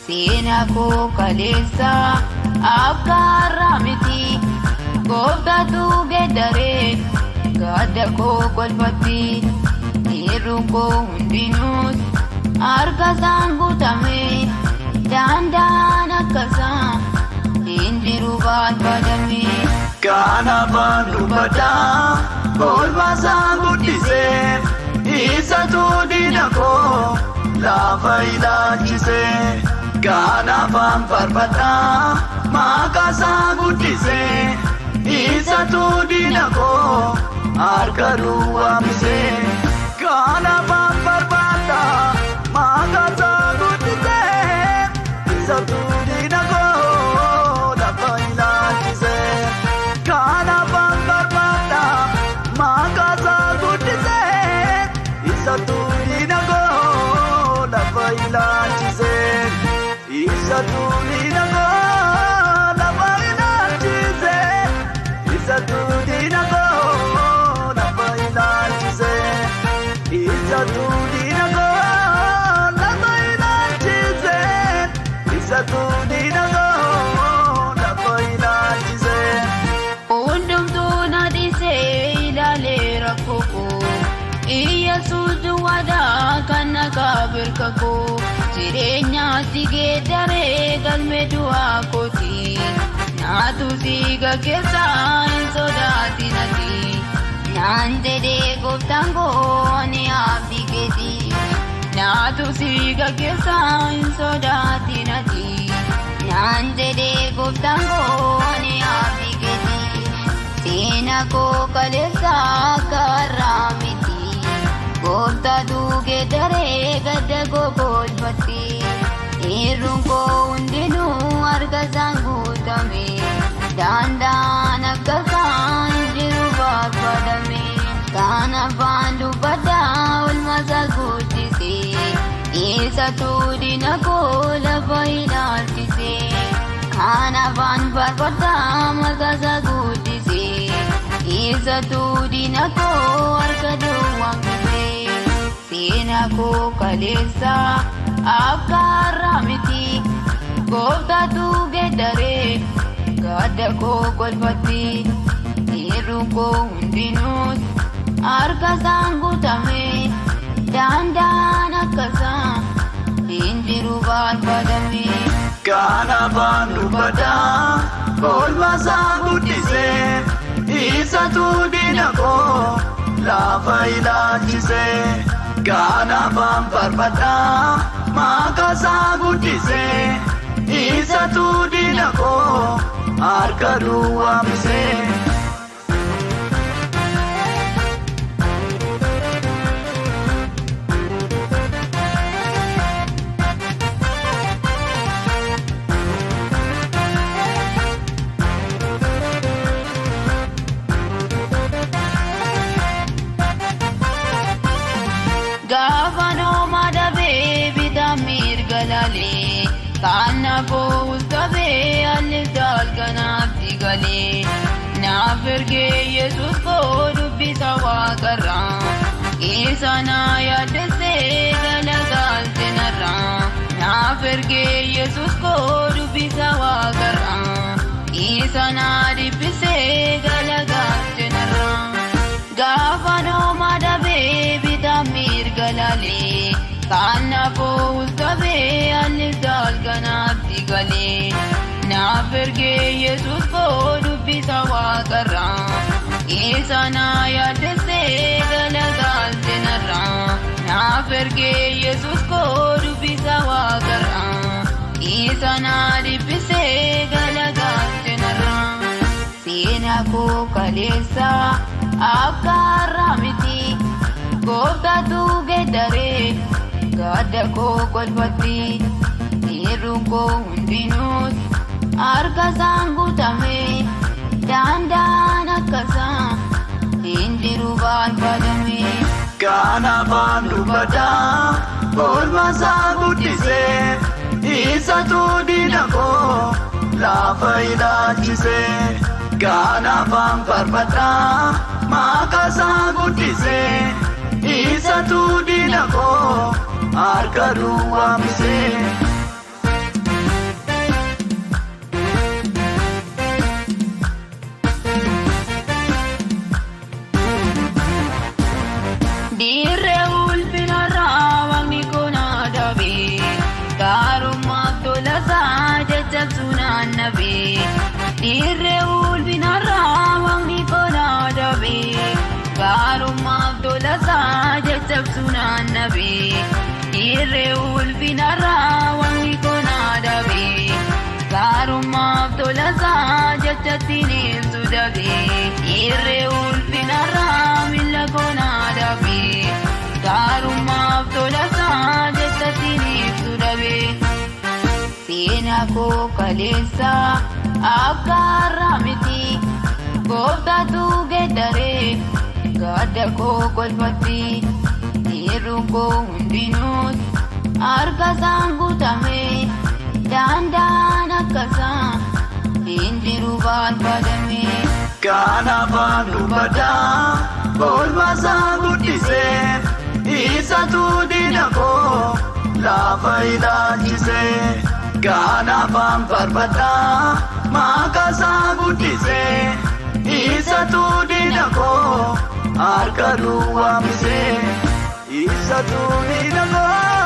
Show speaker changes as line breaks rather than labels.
Seenaa koo kaleessa akka har'aa miti. Gooftaatu geeddaree gadda koo kolfatti. Hir'uun koo hundinuus harka isaan guutame. Daandaan akkasaa hin jiru barbaadame.
Kanaafaan dubbadhaa oolmaa guddisee isatu diina koo lafa ilaalchisee. Kanaafaan faarfadhaa maqaa isaa guddisee isatu diina koo harka duwwaamisee. Kanaafaan faarfadhaa maqaa isaa guddisee isatu diina koo lafa ilaalchisee. Kanaafaan faarfadhaa maqaa isaa guddisee isatu diina koo lafa ilaalchisee. Isatu diina koo lafa ilaalchisee. Isatu diina koo lafa ilaalchisee. Isatu diina koo lafa ilaalchisee. Isatu diina koo lafa ilaalchisee.
Hundumtuu na dhiisee ilaalee rakkoo koo. Iyyasuus duwwaadhaa kan na kaabirka koo. Jireenyaatti geeddaree galme du'aa kooti. Naatu siiga keessaa hin sodaatin ati. Naan jedhee gooftaan koo ani abdii keeti. Naatu siiga keessaa hin sodaatin ati. Naan jedhee gooftaan koo ani abdii keeti. Seenaa koo kaleessa akka har'aa miti. Gooftaatu geeddaree gadda koo kolfatti. Hir'uun koo hundinuu harka isaan guutame. Daandaan akka isaan hin jiru barbaadame. Kanaafaan dubbadhaa oolmaa isaa guddise. Isatu diina koo lafa ilaalchise. Kanaafaan faarfadhaa maqaa isaa guddise. Isatu diina koo harka duwwaamsise. Seenaa koo kaleessa akka har'aa miti. Gooftaatu geeddaree gadda koo kolfatti. Hir'uun koo hundinuus harka isaan guutame. Daandaan akkasaa hin jiru barbaadame.
Kanaafaan dubbadhaa oolmaa isaa guddisee isatu diina koo lafa ilaalchisee. Kanaafaan faarfadhaa maqaa isaa guddisee isatu diina koo harka duwwaamisee.
Gaafa noomaa dhabee bitaa mirga laalee kan na boo'us qabee alli kanaaf galee naaf ergee Yesuus koo dubbisa waaqarraa isa na yaaddessee galagaalte narraa naaf ergee Yesuus koo dubbisa waaqarraa isa na dhibbisee galagaalte narraa. Gaafa noomaa dhabee bitaa mirga laalee kan na boo'us qabee alli kanaaf galee naaf ergee Yesuus koo dubbisa waaqarraa isa na yaaddessee galagaalte narraa naaf ergee Yesuus koo dubbisa waaqarraa isa na dhibbisee galagaalte narraa. Seenaa koo kaleessa akka har'aa miti. Gooftaatu geeddaree gadda koo kolfatti. Hir'uun koo hundinuus harka isaan guutame. Daandaan akkasaa hin jiru barbaadame.
Kanaafaan dubbadhaa oolmaa isaa guddisee isatu diina koo lafa ilaalchisee. Kanaafaan faarfadhaa maqaa isaa guddisee isatu diina koo harka duwwaamisee.
jajjabsuu naannabee. Dhiirree ulfinarraa waaqni koonaa dabee. Gaarummaaf tolasaa jajjabsuu naannabee. Dhiirree ulfinarraa waaqni koonaa dabee. Gaarummaaf tolasaa jechattiin ibsu dabee. Dhiirree ulfinarraa miila koonaa dabee. Gaarummaaf tolasaa jechattiin ibsu dabee. Seenaa koo kaleessa akka har'aa miti. Gooftaatu geeddaree gadda koo kolfatti. Dhiirruun koo hundinuus harka isaan guutame. Daandaan akkasaa hin jiru barbaadame.
Kanaafaan dubbadhaa oolmaasaa guddisee isatu diina koo lafa ilaalchisee. Kanaafaan barbaadaa maqaasaa guddisee isatu diina koo harka duwwaamisee. Isatu diina koo.